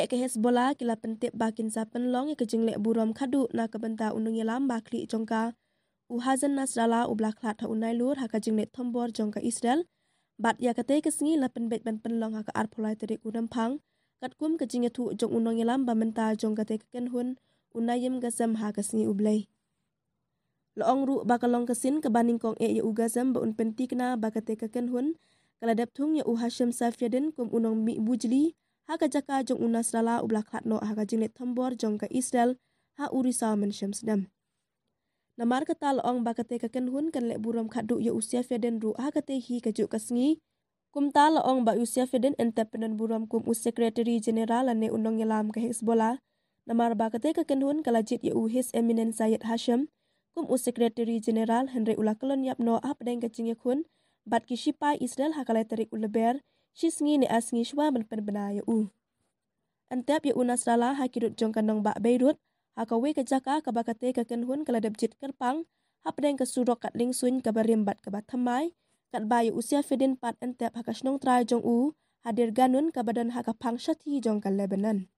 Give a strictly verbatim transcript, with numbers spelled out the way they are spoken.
Ïa ka Hezbollah ki la pyntip ba kin sa pynlong ïa ka jingleh burom khadduh na ka bynta u nongïalam ba khlieh jong ka, u Hassan Nasrallah, u ba la khlad ha u Nailur ha ka jingleh thombor jong ka Israel. Bad ïa katei ka sngi la pynbeit ban pynlong ha ka arphew lai tarik u Rymphang, katkum ka jingïathuh jong u nongïalam ba mynta jong katei ka kynhun, u Naim Qassem, ha ka sngi U Blei. La ong ruh ba ka long ka sien kaba nyngkong eh ïa u Qassem ba un pynthikna ba katei ka kynhun ka la dep thung ïa u Hashem Safieddine kum u nongmih bujli ha ka jaka jong u Nasrallah, u ba la khlad noh ha ka jingleh thombor jong ka Israel ha u risaw mynshem snem. Namar kata la ong ba katei ka kynhun kan leh burom khadduh ïa u Safieddine ruh ha katei hi kajuh ka sngi. Kumta la ong ba u Safieddine yn tep pynbun burom kum u Secretary General lane u nongïalam ka Hezbollah, namar ba katei ka kynhun ka la jied ïa u His Eminence Syed Hashem kum u Secretary General, hynrei u la kyllon ïap noh hapdeng ka jingïakhun bad ki shipai Israel ha ka lai tarik u Lber, shi sngi ne ar sngi shwa ban pynbna ïa u. Yn tep ïa u Nasrallah ha ki rud jong ka nongbah Beirut, ha kawei ka jaka kaba katei ka kynhun ka la dep jied kyrpang hapdeng ka surok kat liengsuiñ kaba rim bad kaba thymmai, katba ïa u Safieddine pat yn tep ha ka shnong trai jong u, ha Deir Ganun kaba don ha ka phang shathie jong ka Lebanon.